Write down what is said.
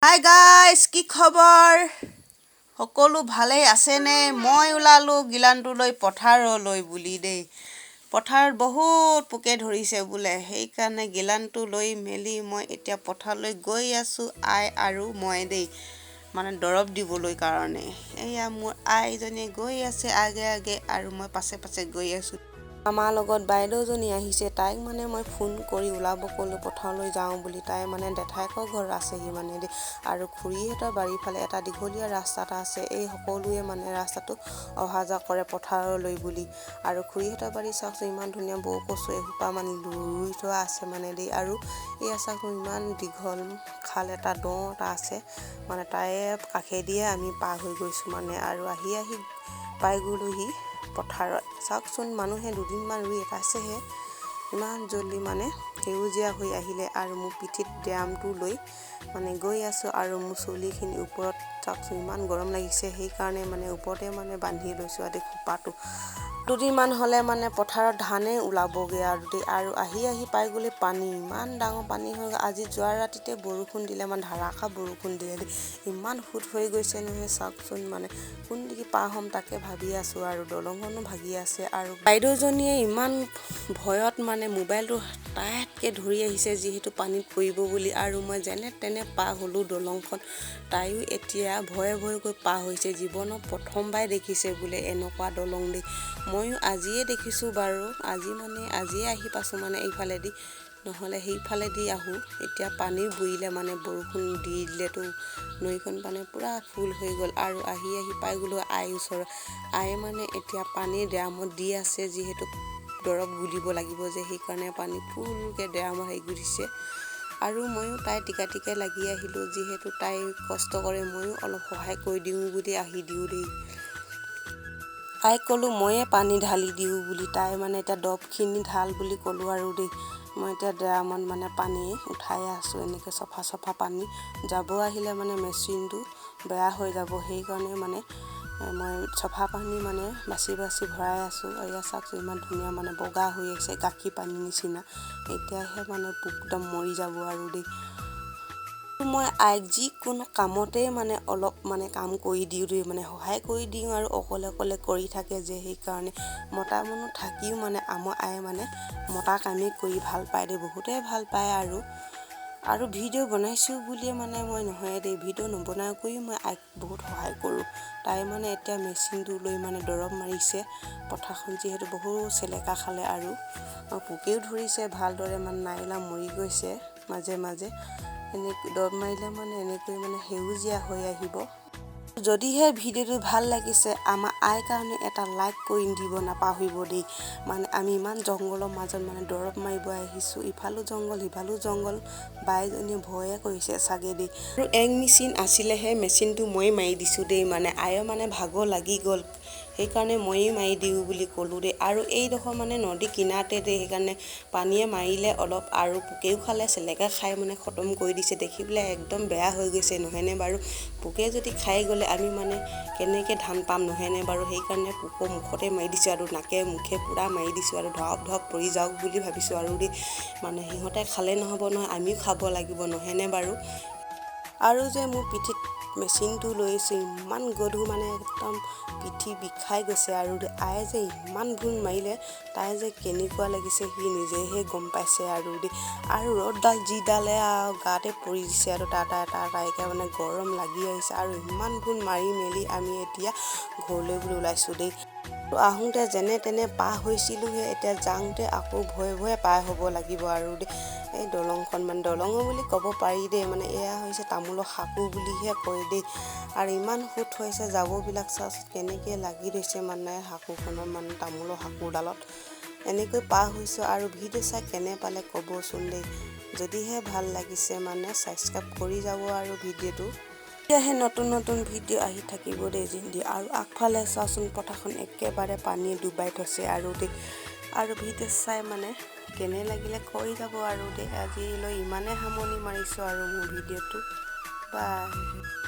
Hi guys, কি খবৰ? সকলো ভালেই আছেনে? মই ওলালোঁ গিলানটো লৈ পথাৰলৈ বুলি দেই। পথাৰত বহুত পোকে ধৰিছে বোলে, সেইকাৰণে গিলানটো লৈ মেলি মই এতিয়া পথাৰলৈ গৈ আছোঁ, আই আৰু মই দেই, মানে দৰৱ দিবলৈ কাৰণে। এয়া মোৰ আইজনীয়ে গৈ আছে আগে আগে আৰু মই পাছে পাছে গৈ আছোঁ। আমাৰ লগত বাইদেউজনী আহিছে। তাইক মানে মই ফোন কৰি ওলাব ক'লোঁ, পথাৰলৈ যাওঁ বুলি। তাই মানে জেঠায়েকৰ ঘৰত আছেহি মানে দেই। আৰু খুৰীহঁতৰ বাৰীৰ ফালে এটা দীঘলীয়া ৰাস্তা এটা আছে। এই সকলোৱে মানে ৰাস্তাটো অহা যোৱা কৰে পথাৰলৈ বুলি। আৰু খুৰীহঁতৰ বাৰী চাওকচোন, ইমান ধুনীয়া বৌ কচু এসোপা মানে ৰুই থোৱা আছে মানে দেই। আৰু এয়া চাওকচোন, ইমান দীঘল খাল এটা, দ এটা আছে মানে, তাৰে কাষেদিয়ে আমি পাৰ হৈ গৈছোঁ মানে। আৰু আহি আহি পাই গ'লোহি পথাৰত। চাওকচোন, মানুহে দুদিনমান ৰুই এটাইছেহে, ইমান জল্দি মানে সেউজীয়া হৈ আহিলে। আৰু মোৰ পিঠিত ড্ৰামটো লৈ মানে গৈ আছোঁ আৰু মোৰ চুলিখিনি ওপৰত চাওকচোন, ইমান গৰম লাগিছে, সেইকাৰণে মানে ওপৰতে মানে বান্ধি লৈছোঁ আৰু খোপাটো। দুদিনমান হ'লে মানে পথাৰত ধানেই ওলাবগৈ আৰু দেই। আৰু আহি আহি পাই গ'লে পানী, ইমান ডাঙৰ পানী হৈ গ'ল। আজি যোৱা ৰাতিতে বৰষুণ দিলে, মানে ধাৰাসাৰ বৰষুণ দিলে দেই। ইমান সোঁত হৈ গৈছে নহয়, চাওকচোন, মানে কোন দিশে পাৰ হ'ম তাকে ভাবি আছোঁ। আৰু দলংখনো ভাগি আছে। আৰু বাইদেউজনীয়ে ইমান ভয়ত মানে মোবাইলটো টাইটকৈ ধৰি আহিছে, যিহেতু পানীত পৰিব বুলি। আৰু মই যেনে তেনে পাৰ হ'লোঁ দলংখন। তাইও এতিয়া ভয়ে ভয়কৈ পাৰ হৈছে। জীৱনত প্ৰথমবাৰ দেখিছে বোলে এনেকুৱা দলং দেই। ময়ো আজিয়ে দেখিছোঁ বাৰু, আজি মানে আজিয়ে আহি পাইছোঁ মানে এইফালেদি, নহ'লে সেইফালেদি আহোঁ। এতিয়া পানী বুৰিলে, মানে বৰষুণ দি দিলেতো নৈখন মানে পূৰা ফুল হৈ গ'ল। আৰু আহি আহি পাই গ'লোঁ আইৰ ওচৰত। আয়ে মানে এতিয়া পানী ড্ৰামত দি আছে, যিহেতু দৰৱ গুলিব লাগিব যে, সেইকাৰণে পানী ফুলকৈ ড্ৰামত হেৰি কৰি দিছে। আৰু ময়ো তাই টিকা টিকাই লাগি আহিলোঁ, যিহেতু তাই কষ্ট কৰে, ময়ো অলপ সহায় কৰি দিওঁ বুলি আহি দিওঁ দেই। তাইক ক'লোঁ ময়ে পানী ঢালি দিওঁ বুলি। তাই মানে এতিয়া দৰৱখিনি ঢাল বুলি ক'লোঁ আৰু দেই। মই এতিয়া ড্ৰামত মানে পানী উঠাই আছোঁ, এনেকৈ চফা চফা পানী যাব আহিলে মানে মেচিনটো বেয়া হৈ যাব, সেইকাৰণে মানে মই চফা পানী মানে বাচি বাচি ভৰাই আছোঁ। এয়া চাওকচোন, ইমান ধুনীয়া মানে বগা হৈ আছে, গাখীৰ পানী নিচিনা। এতিয়াহে মানে পোক একদম মৰি যাব আৰু দেই। মই আইক যিকোনো কামতেই মানে অলপ মানে কাম কৰি দিওঁ দেই, মানে সহায় কৰি দিওঁ। আৰু অকলে অকলে কৰি থাকে যে, সেইকাৰণে মতা মানুহ থাকিও মানে আমাৰ আয়ে মানে মতা কামেই কৰি ভাল পায় দেই, বহুতেই ভাল পায়। আৰু ভিডিঅ' বনাইছোঁ বুলিয়ে মানে মই নহয় দেই, ভিডিঅ' নবনাকৈও মই আইক বহুত সহায় কৰোঁ। তাই মানে এতিয়া মেচিনটো লৈ মানে দৰৱ মাৰিছে। পথাৰখন যিহেতু বহুত চেলেকা খালে আৰু পোকেও ধৰিছে ভালদৰে, মানে নাইলা মৰি গৈছে মাজে মাজে। এনেকৈ দৰৱ মাৰিলে মানে এনেকৈ মানে সেউজীয়া হৈ আহিব। যদিহে ভিডিঅ'টো ভাল লাগিছে, আমাৰ আইৰ কাৰণে এটা লাইক কৰি দিব নাপাহৰিব দেই। মানে আমি ইমান জংঘলৰ মাজত মানে দৰৱ মাৰিব আহিছোঁ, ইফালো জংঘল সিফালো জংঘল। বাইজনীয়ে ভয়ে কৰিছে চাগে দেই। আৰু এক মেচিন আছিলে, সেই মেচিনটো মই মাৰি দিছোঁ দেই। মানে আয়ৰ মানে ভাগৰ লাগি গ'ল, সেইকাৰণে ময়েই মাৰি দিওঁ বুলি ক'লোঁ দেই। আৰু এইডোখৰ মানে নদী কিনাৰতে দেই, সেইকাৰণে পানীয়ে মাৰিলে অলপ আৰু পোকেও খালে, চেলেকা খাই মানে খতম কৰি দিছে। দেখি পেলাই একদম বেয়া হৈ গৈছে, নহয়নে বাৰু? পোকে যদি খাই গ'লে আমি মানে কেনেকৈ ধান পাম, নহয়নে বাৰু? সেইকাৰণে পোকৰ মুখতে মাৰি দিছোঁ আৰু নাকে মুখে পূৰা মাৰি দিছোঁ আৰু ধপ ধপ পৰি যাওক বুলি ভাবিছোঁ আৰু দেই। মানে সিহঁতে খালে নহ'ব নহয়, আমিও খাব লাগিব, নহয়নে বাৰু? আৰু যে মোৰ পিঠিত মেচিনটো লৈছোঁ, ইমান গধুৰ, মানে একদম পিঠি বিষাই গৈছে। আৰু আয়ে যে ইমান ভুল মাৰিলে, তাই যে কেনেকুৱা লাগিছে সি নিজেহে গম পাইছে আৰু দেই। আৰু ৰ'দডাল যিডালে আৰু গাতে পৰি দিছে আৰু তাৰ তাইকে মানে গৰম লাগি আহিছে। আৰু ইমান ভুল মাৰি মেলি আমি এতিয়া ঘৰলৈ বুলি ওলাইছোঁ দেই। আহোঁতে যেনে তেনে পাৰ হৈছিলোঁহে, এতিয়া যাওঁতে আকৌ ভয়ে ভয়ে পাৰ হ'ব লাগিব আৰু দেই। এই দলংখন মানে দলঙো বুলি ক'ব পাৰি দেই, মানে এয়া হৈছে তামোলৰ সাঁকো বুলিহে কয় দেই। আৰু ইমান সোঁত হৈছে, জাবৰবিলাক চাওকচোন কেনেকৈ লাগি ধৰিছে মানে সাঁকোখনত, মানে তামোলৰ সাঁকোডালত। এনেকৈ পাৰ হৈছোঁ। আৰু ভিডিঅ' চাই কেনে পালে ক'বচোন দেই। যদিহে ভাল লাগিছে মানে ছাবস্ক্ৰাইব কৰি যাব আৰু ভিডিঅ'টো। তেতিয়াহে নতুন নতুন ভিডিঅ' আহি থাকিব দেই জিন্দি। আৰু আগফালে চাওকচোন, পথাৰখন একেবাৰে পানীয়ে ডুবাই থৈছে আৰু দেই। আৰু ভিডিঅ' চাই মানে কেনে লাগিলে কৈ যাব আৰু দেই। আজিলৈ ইমানে সামৰণি মাৰিছোঁ আৰু মোৰ ভিডিঅ'টো। বাই।